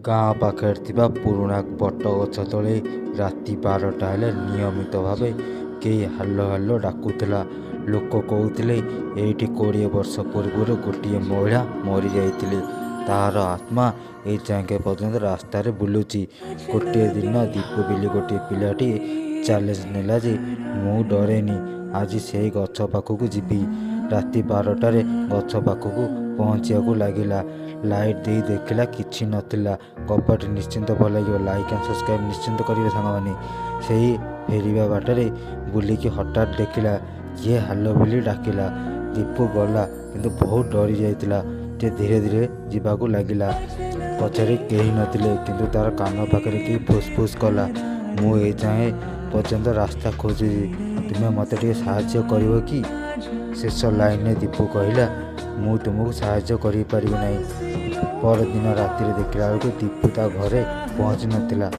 ଗାଁ ପାଖରେ ଥିବା ପୁରୁଣା ବଟ ଗଛ ତଳେ ରାତି 12ଟା ହେଲେ ନିୟମିତ ଭାବେ କେହି ହାଲୋ ହାଲୋ ଡାକୁଥିଲା। ଲୋକ କହୁଥିଲେ, ଏଇଠି 20 ବର୍ଷ ପୂର୍ବରୁ ଗୋଟିଏ ମହିଳା ମରିଯାଇଥିଲେ। ତାହାର ଆତ୍ମା ଏଯାଏଁ ପର୍ଯ୍ୟନ୍ତ ରାସ୍ତାରେ ବୁଲୁଛି। ଗୋଟିଏ ଦିନ ଦୀପୁ ବୋଲି ଗୋଟିଏ ପିଲାଟିଏ ଚ୍ୟାଲେଞ୍ଜ ନେଲା ଯେ ମୁଁ ଡରେନି, ଆଜି ସେଇ ଗଛ ପାଖକୁ ଯିବି। ରାତି 12ଟାରେ ଗଛ ପାଖକୁ ପହଞ୍ଚିବାକୁ ଲାଗିଲା। ଲାଇଟ୍ ଦେଇ ଦେଖିଲା, କିଛି ନଥିଲା। ଗପଟି ନିଶ୍ଚିନ୍ତ ଭଲ ଲାଗିବ। ଲାଇକ୍ ଆଣ୍ଡ ସବସ୍କ୍ରାଇବ୍ ନିଶ୍ଚିନ୍ତ କରିବେ ସାଙ୍ଗମାନେ। ସେଇ ଫେରିବା ବାଟରେ ବୁଲିକି ହଠାତ୍ ଦେଖିଲା କିଏ ହାଲୋ ବୋଲି ଡାକିଲା। ଦୀପୁ ଗଲା, କିନ୍ତୁ ବହୁତ ଡରି ଯାଇଥିଲା। ସେ ଧୀରେ ଧୀରେ ଯିବାକୁ ଲାଗିଲା। ପଛରେ କେହି ନଥିଲେ, କିନ୍ତୁ ତାର କାନ ପାଖରେ କେହି ଫୁସ୍ ଫୁସ୍ କଲା, ମୁଁ ଏଯାଏଁ ପର୍ଯ୍ୟନ୍ତ ରାସ୍ତା ଖୋଜୁଛି, ତୁମେ ମୋତେ ଟିକେ ସାହାଯ୍ୟ କରିବ କି? ଶେଷ ଲାଇନରେ ଦୀପୁ କହିଲା, ମୁଁ ତୁମକୁ ସାହାଯ୍ୟ କରିପାରିବି ନାହିଁ। ପରଦିନ ରାତିରେ ଦେଖିଲା ବେଳକୁ ଦୀପୁ ତା ଘରେ ପହଞ୍ଚି ନଥିଲା।